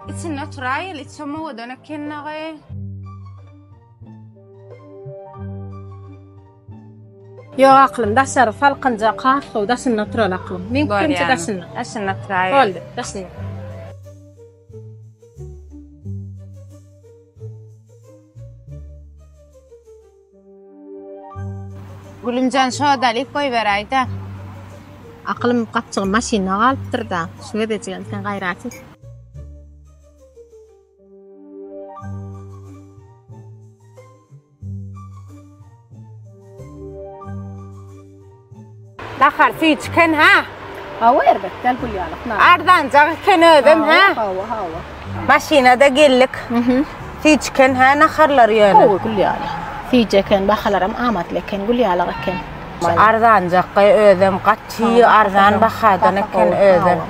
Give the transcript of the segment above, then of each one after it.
Içinde oturaýyl, içem owadan eken dagy. Ýok akylym, daşary salkynjak, has gowy daşynda oturaly akylym. Meň pikirimçe daşynda. Daşynda oturaýyl. Boldy, daşynda. Gülümjan şodalyk goýberäýdä. Akylym gapjygym maşynda galypdyr-da. Şu gezejigem sen gaýrat et. Nahar süýji eken ha? Hawa erbet däl gül ýalyk nahar. Arzanjak eken özem ha? Hawa hawa. Maşynada geldik. Süýji eken ha naharlar ýöne. Gowy gül ýaly. Süýji eken, bahalaram amatly eken, gül ýalyk eken. Arzanjak özem gaty arzan bahadan eken özem.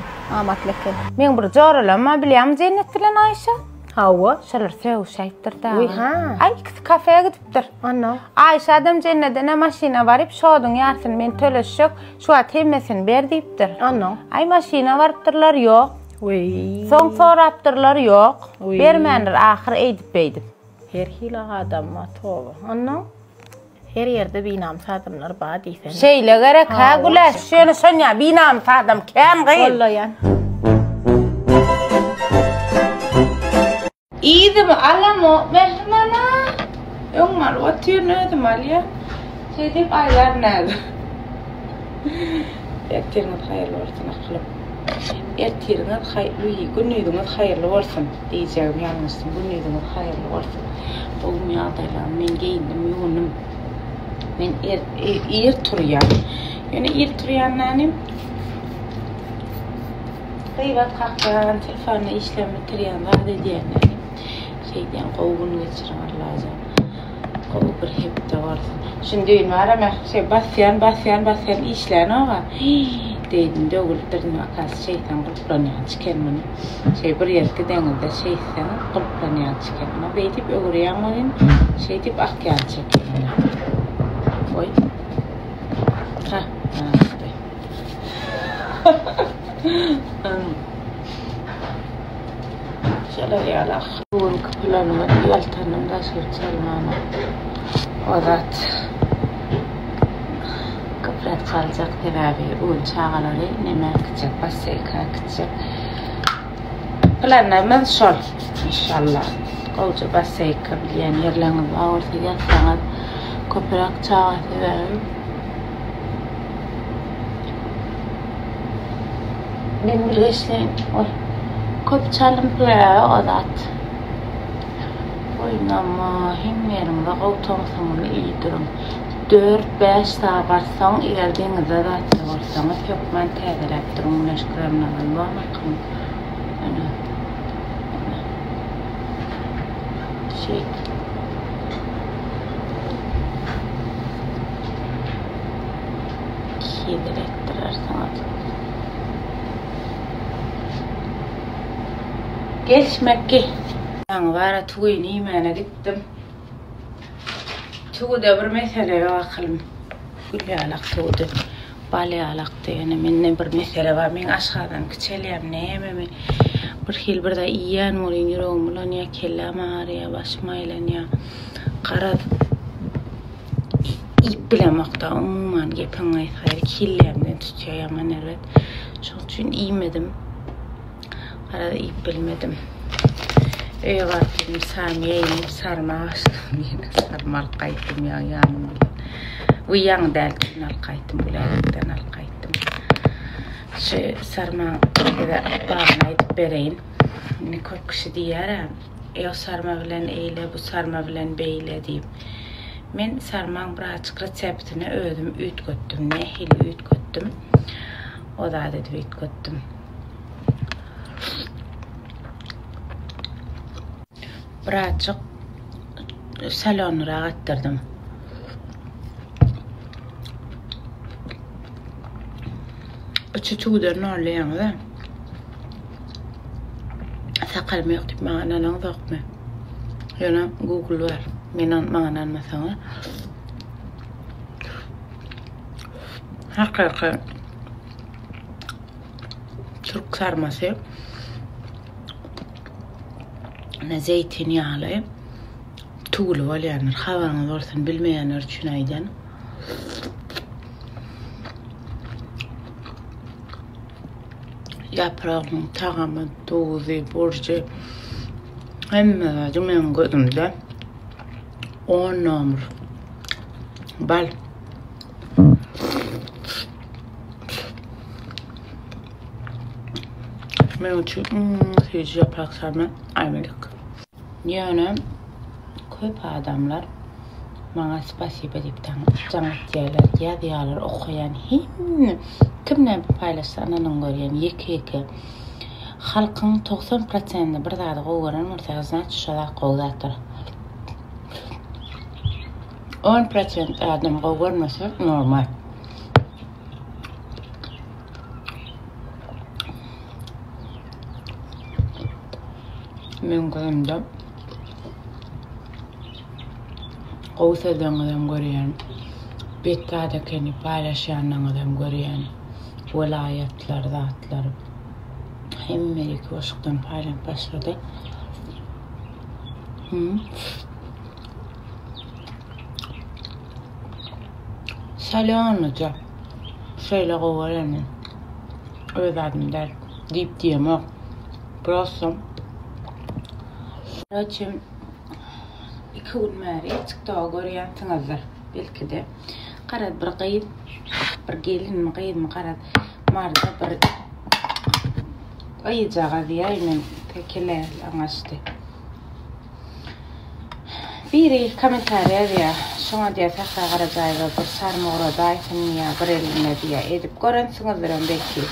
Amatly eken. Meň bir joralarym bar bilýäňmi Jennet bilen Aýşa? Hawa. Şolar sögüşäýipdir-dä. Wiý ha. Aý ikisi kafeýe gidipdir. Onnoň. Aýşadam Jennedene maşyna baryp şoduň ýarsyny men töleşjek, şu wagt hemmesini ber diýipdir. Onnoň. Aý maşyna barypdyrlar ýok. Wiý. Soň sorapdyrlar ýok. Wiý. Bermändir ahyr eýdip-beýdip. Her hili adam bar toba. Onnoň. Her ýerde binamys adamlar bar diýsene. Şeýle gerek hä Güläş, ýöne şonýa binamys adam kän gyz. Gollaýan. Yzymy alamok Mährimana. Öňüme alyp otyryn özüm alýan. Şeýdip aýlaryn häzir. Ertiriňiz haýyrly bolsun akylym. Ertiriňiz haý wiý gündiziňiz haýyrly bolsun diýjegim ýalňyşdym gündiziňiz haýyrly bolsun. Gowumy ýagdaýlaryň men geýindim ýuwundym. Men er, ir turýan. Ýöne ir turýan nänim? Gybat kakýan, telefonda işlerimi bitirýän, zat edýän nänim. Şeýdýän gowy gün geçiriň Allajan. Gowy bir hepde bolsun. Şuny düýn bar hem şeý basýan, basýan, basýan işlänok-a. Hiý, diýdim, döwülipdir diýdim, akasy şeýtseň gulplanýan çiken muny. Şeý bir ýer gideňizde şeýtseň gulplanýan çiken. Ama beýdip öwürýäň welin, şeýdip akýan çeken ine. Goý. Ha, akdy. Şolar ýaly. Bu günki planymyz ýaltandym daşary çalmana. O zat köpräk çaljak sebäbi bu gün çagalary nämä äkitjek, basseýka äkitjek. Planlarymyz şol. Inşallah. Gowja basseýka bilýän ýerleriňiz bar bolsa ýazsaňyz köpräk çaga sebäbi. Men bilgeşleýin ol köp çalym sebäbi o zat. Oýnama hemme ýeriňize gowy tomsuňyzy iýdiriň. 4-5 sagat barsaň eger deňizde zatda bolsaňyz hökman täzeläp duruň güneş kremlerini bormakyň. Ene. Ene. Şeýt. Hezil etdirersiňiz. Gelişmekki. Ýaňy bara tüwini iýmäne gitdim. Tüwüde bir mesele ýok akylym. Gül ýalak tüwüdi. Bal ýalakdy. Ýöne mende bir mesele bar. Meň aşgazan kiçelýär nämemi. Bir hili bir zat iýýän welin ýüregim bulanýar, kelläm agyrýar, başym aýlanýar. Garaz Iýip bilemokda umuman gepiň gysgasy kellämden tutýar ýaman erbet. Şoň üçin iýmedim. Garaz iýip bilmedim. Öýe baryp dedim sarma iýeýin diýip sarma başladym ýene sarma alyp gaýtdym ýa ýanym bilen. Bu ýaňy däl düýn alyp gaýtdym Gülälekden alyp gaýtdym. Şu sarma size ykbalyny aýdyp bereýin. Indi köp kişi diýýär-ä E o sarma bilen eýle, bu sarma bilen beýle diýip. Men sarmaň birazjyk reseptini özüm üýtgetdim. Nähili üýtgetdim? O zat edip üýtgetdim. Birazjyk solonyrak etdirdim. Içi tüwden doldy ýaňy-da. Sakalym ýok diýip maňa ynanaňzokmy? Ýöne Google bar. Men maňa ynanmasaňyz. Hakyky türk sarmasy. Ine zeýtin ýaly tüwüli bolýandyr. Habaryňyz bolsun, bilmeýänler üçin aýdýan. Ýapragyň tagamy, duzy, burjy hemme zady meň gözümde on nomer. Bal. Meň üçin iň süýji ýaprak sarma Aýmelek. Ýöne köp adamlar maňa spasiba diýip jaň atýarlar, ýazýarlar, okaýan hemme kim näme paýlaşsa ynanyň görýän ýeke-ýeke. Halkyň 90 prosendi bir zady gowy gören bolsa, znaçit şo zat gowy zatdyr. 10 prosent adam gowy görmese normal. Meň gözümde gowy sözleriňizem görýän, bet zat ekeni paýlaşýanlaryňyzam görýän, welaýatlar zatlar hemme ýeke goşukdan paýlanyp başlady. Solýonyja. Şeýle gowy görýän. Öz adym däl diýip diýemok. Prosto. Karoçe, iki gün bäri TikTok görýänsiňizdir belki-de. Garaz bir gyz, bir gelinmi gyzmy garaz Maryda bir gyzjagaz diýäý men tekele aňaşdy. Biri kommentariýa ýazýar, şoňa diýýär Sähra Garajaýewa bir sarma ugradaýsyn diýýär, bir eline diýýär, edip görensiňizdirem belki.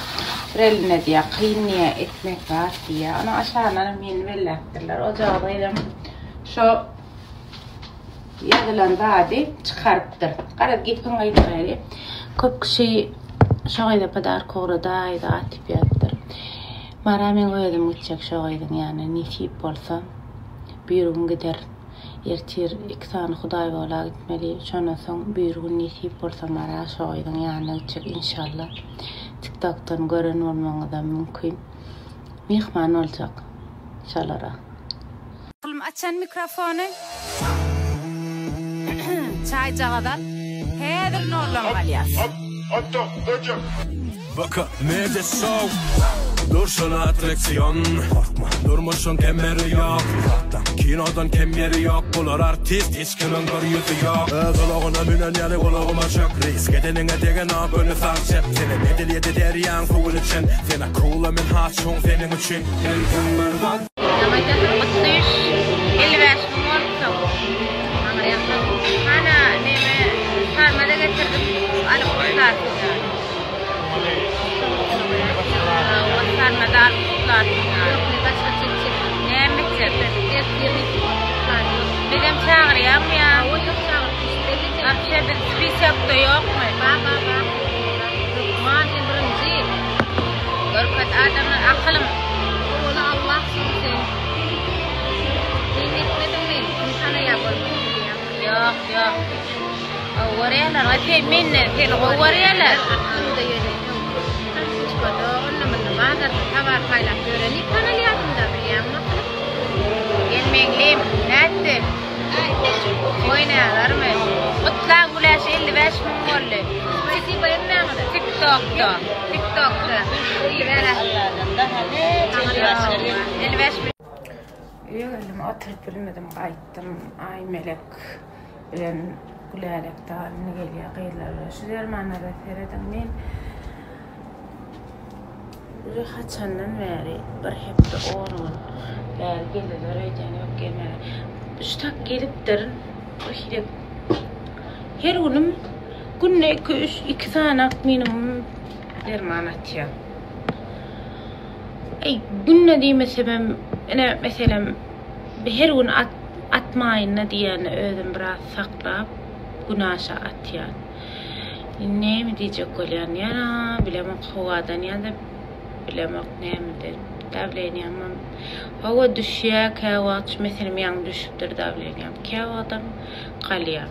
Bir eline diýýär, kyn diýýär, etmek zat diýýär. Onuň aşagyndanam meni belläpdirler. O jagdaýam şo ýazylan zady çykarypdyr. Garaz gepiň gysgasy, köp kişi şo gyza podarka ugradaý zat diýip ýazypdyr. Mara meň özüm gitjek şo gyzyň ýanyna nesip bolsa birgün giderin. Ertir iki sany hudaýbola gitmeli şondan soň birgün nesip bolsa Mara şo gyzyň ýanyna gitjek inşallah. Tiktokdan gören bolmagyňyzam mümkin. Myhman boljak şolara. Aklym açan mikrofony. Çaýjagaz al. Häzir noldan galýas. Baka Media Show Durşuna attraksiyon Korkma Durmuşyň kemeri ýok Kinodan kem ýeri ýok Bular artist hiç kimiň bir ýüzi ýok Öz ulagyna münen ýaly gulagyma çök Risk edeniňe degenok göni sag çep Senem edil ýedi derýaň suwuny içen Sen akula men has çuň seniň üçin Her kim bir zat Gutlyş 55 müň bolupsyň. Hana neme sarma-da getirdim alyp gutlarsyň ýaly. Sarma-da alyp gutlarsyň ýaly. Näme etjek? Bizem çagyrýaňmy ýa? Wapşe biz spisokda ýokmy? Görkez adamlar akylym. Owaly Allah soň sen. Sen etmediňmi? Kim tanaýar bolmaly bilýäňmi? Ýok, ýok. Gowy görýärler. Waý, sen menden seni gowy görýärler. Aklymda ýöne öň tansiçkada, onda-munda bazarda towar paýlap ýören diýip tanalýardym-da, bilýäňmi akylym? Gel meňlim, nätdi? Oýnaýarlarmy? Gutlaň Güläş 55 müň boldy. Spasibo hemmäňize. TikTokda, TikTokda. 55 müň. Öýe geldim, oturyp bilmedim, gaýtdym. Aýmelek bilen Gülälek dagy indi gelýär gyzlar bilen. Şu dermanlara serediň, men Uje haçandan bäri, bir hepde, on gün bäri geldiler öýdýän, ýok gelmedi. Şu tak gelipdir, bir hili her günüm günde iki, üç, iki sany minimum derman atýar. Eý, günde diýmesemem, ine, meselem, her gün at, atmaýyn-da diýýän-de özüm biraz saklap, günaşa atýan. Näme diýjek bolýan, ýa bilemok howadan ýa-da bilemok nämeden. Dawleniýamam howa düşýär käwagt, meselem ýaňy düşüpdir dawleniýam, käwagtam galýar.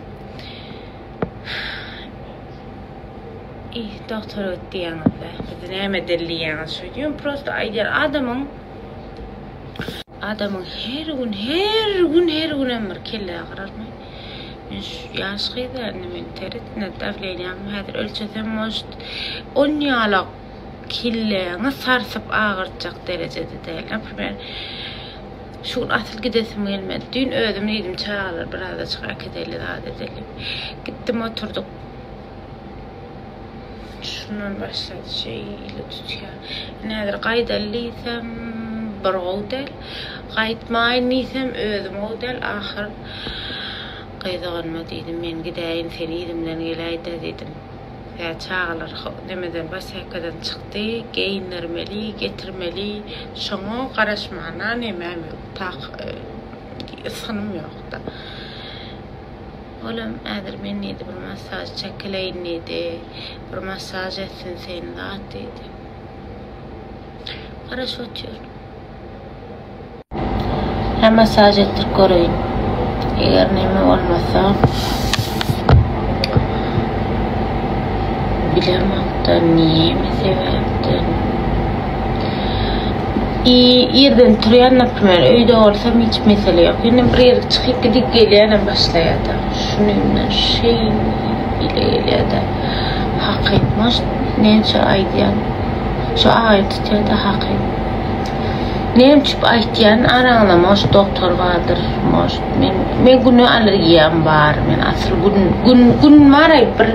Ih, dogtora git diýýäňiz-dä. Bizi näme edeli diýýäňiz şo. Ýöne prosto aýdýan adamyň. Adamyň her gün, her gün, her günem bir kelle agyrarmy? Men şu ýaş gyz indi men seretme dawleniýam häzir ölçesem может onýalak kelläňi sarsyp agyrtjak derejede däl. Naprimer şu gün asyl gidesim gelmedi. Düýn özüm diýdim çagalar birazajyk äkideli zat edeli. Gitdim oturdyk. Şundan başlady şeýle tutýar. Indi häzir gaýdaly diýsem bir gowy däl. Gaýtmaýyn diýsem özüm gowy däl. Ahyr gyzyganma diýdim. Men gidäýin sen yzymdan geläýdä diýdim. Tä çagalar nemeden basýakadan çykdy. Geýindirmeli, getirmeli. Şoňa garaşmana nemem ýok. Tak ysgynym ýokda. Olam häzir men diýdi bir massaž çekileýin diýdi. Bir massaž etsin seni zat diýdi. Garaşyp otyryn. Hä massaž etdirip göreýin. Eger neme bolmasa bilemokda neme sebäpden. I irden turýan naprimer öýde bolsam hiç mesele ýok. Indi bir ýere çykyp gidip gelýänem başlaýada. Şundan şeýle gelýäde. Hakyt может näçe aýdýan. Şu aýy tutýada hakyt. Näme üçin aýtýan araňyzda может doktor bardyr может men men güne allergiýam bar men asyl gün gün gün bar bir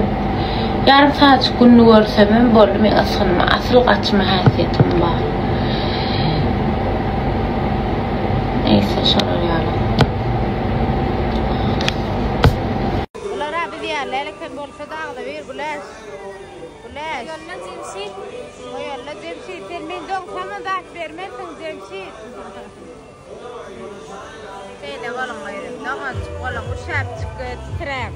Ýarym sagatjyk gününi görsemem boldy meň ysgynyma asyl gaçma häsiýetim bar. Neýse şolar ýaly. Bular-a biz ýaly däl eken bolsa-da agzybir Güläş. Güläş. Goýalla Jemşit. Goýalla Jemşit. Sen men doňsamam zat bermersiň Jemşit. Şeýle boluň gyzym, doganjyk boluň, üşäpjik titräň.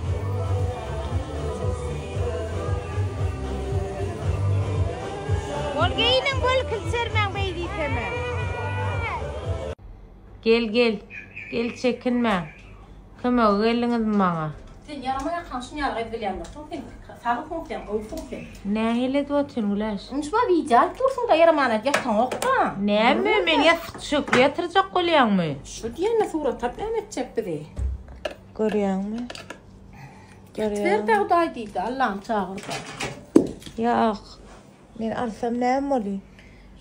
Bol geýiniň, bol kilçermäň beý diýseme. Gel gel. Gel çekinmäň. Kömege geldiňizmi maňa? Sen ýarama ýakaň şuny ýaly gyz bilýän bolsaň sen sagsyň sen gowusyň sen. Nähili edip otyryn Güläş? Indi şuma wideo alyp dursuňda ýaraman aýt ýataňokda. Näme men ýassyk düşekli ýatyrjak bolýaňmy? Şu diýende surat alyp näme etjek bizi? Görýäňmi? Ýatyber-de Hudaý diýdi, Allany çagyrda. Ýak. Men alsam näme bolýar?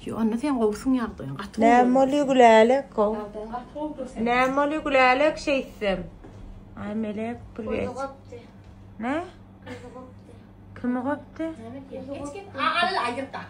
Ýo, onda sen gowusyň ýagdaýyň gaty gowy. Näme bolýar Gülälek? Gowy. Ýagdaýyň gaty gowudyr seniň. Näme bolýar Gülälek şeýtsem? Aý Melek, priwet. Gopdy. Ne? Gyzy gopdy. Kimi gopdy? Näme diýýär? Geç geç. Al aýyrda.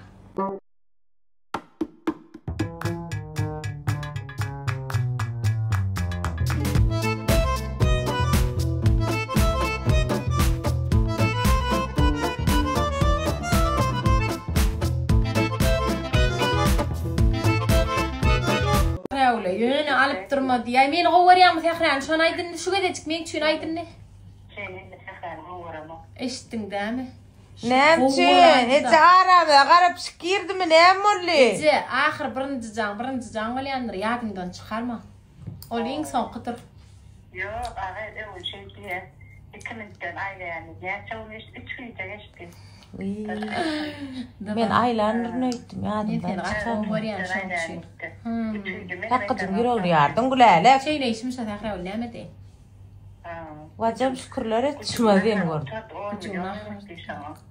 Säwle, ýöne alyp durma diýýär. Meni gowy görýäňmi Sähräni? Şony aýt indi, şu gezejik meň üçin aýt indi. Sen indi Sähräni gowy göremok. Eşitdiň dämi? Näme üçin? Eje aramyza gara pişik girdimi, näme boldy? Eje, ahyr birinji jaň birinji jaň bolýandyr, ýadyňdan çykarma. Ol iň soňkudyr. Ýok, aga öwün şeý diýýä. Iki minutdan aýlaýan diýdi. Näçe gün geçdi? Üç gije geçdi. Men aýlandyryn öýtdüm, ýadymdan çykardy. Men seni gaty gowy görýän şoň üçin. Hakyjyň ýüregini ýardyň Gülälek. Şeýle işim şo Sähra ol näme deý. Wajam şükürler et şuma seni gördüm. Güjüň nahar.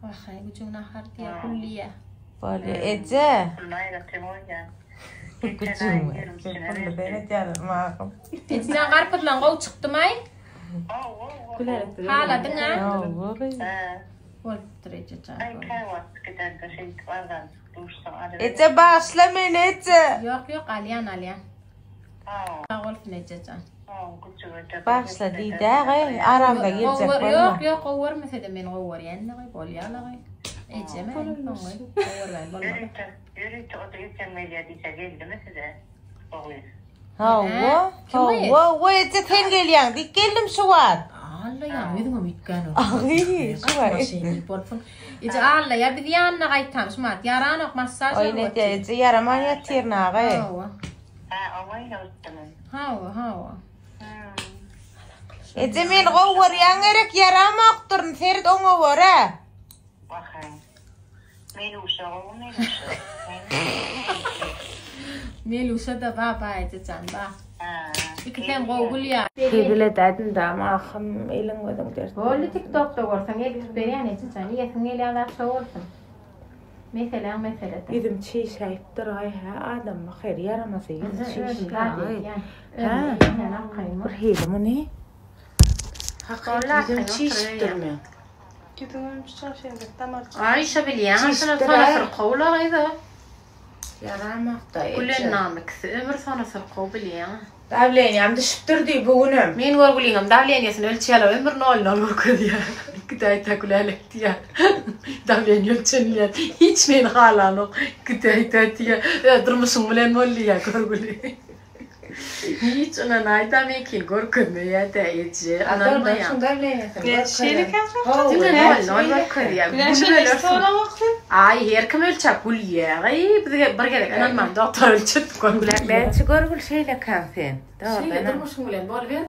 Wahaý güjüň nahar diýýär, gül diýýär. Bolýa eje. Güjüň. Pully ben edýärler magym. Ejejan garpyzlaň gowy çykdymaý? Haladyň a? Hawa gyz. Bolupdyr ejejan. Eje bagyşla meni eje. Ýok ýok alýan alýan. Sag bolsun ejejan. Bagyşla diýdäge aramda girjek bolma. Ýok ýok gowy görmesede men gowy görýänligi bolýalagy. Ejeme iň soňy gowy görmän bolmaz. Ýörite o-da ejem gelýär diýse geldimi size o gyz? Hawa, hawa, hawa eje sen gelýäň diýip geldim şu wagt. Alla ýa ýüzüňem üýtgänok. Agy, şu wagt. Bolsun. Eje Alla ýa biz ýanyna gaýtam şumat ýaranok massaž Oý ne eje ýaraman ýatyryn agy. Hawa. Hä, oňa ýene gitdiňiz. Hawa, hawa. Eje meni gowy görýäň gerek ýaramokdyryn seret oňa görä. Wahaý. Meluşa gowy meluşa. Meluşa-da ba ba ejejan ba. Ikisem gowy gülýär. Hezil edäýdim dam ahym eliň gözüň dert. Boldy tiktokda görseň eltip berýän ejejan iýesiň gelýän zat şo bolsun. Meseläň meselede. Ýüzüm çişäýipdir aý hä adam bakyr ýaramasa ýüzi çişýär. Hä bir hili muny. Hakyt ýüzüm çişipdir meň. Ýüzüňem çişenjek damar. Aý şo bilýäň şolar sona syrkawlar gyza. Ýaramakda eje. Gülen ikisi ömür sona syrkaw bilýäň. Dawleniýam düşüpdir diý bu günem. Men görgüliňem dawleniýesini ölçýärler ömür nol nol görkezýär. Gidäýtä Gülälek diýýär. Dawleniýe ölçenilýär. Hiç meni halanok. Gidäýtä diýýär. Öz durmuşyň bilen bol diýýär görgüli. Hiç ynanaýda meňkini görkezmeýä-dä eje. Ynanmaýan. Diňe nol nol görkezýär. Gülüp ölersiň. Aý her kim ölçäp gülýär. Aý biz bir gezek ynanman doktora ölçetdik. Näçe görgül şeýlekäň sen. Şeýle durmuşyň bilen boluber.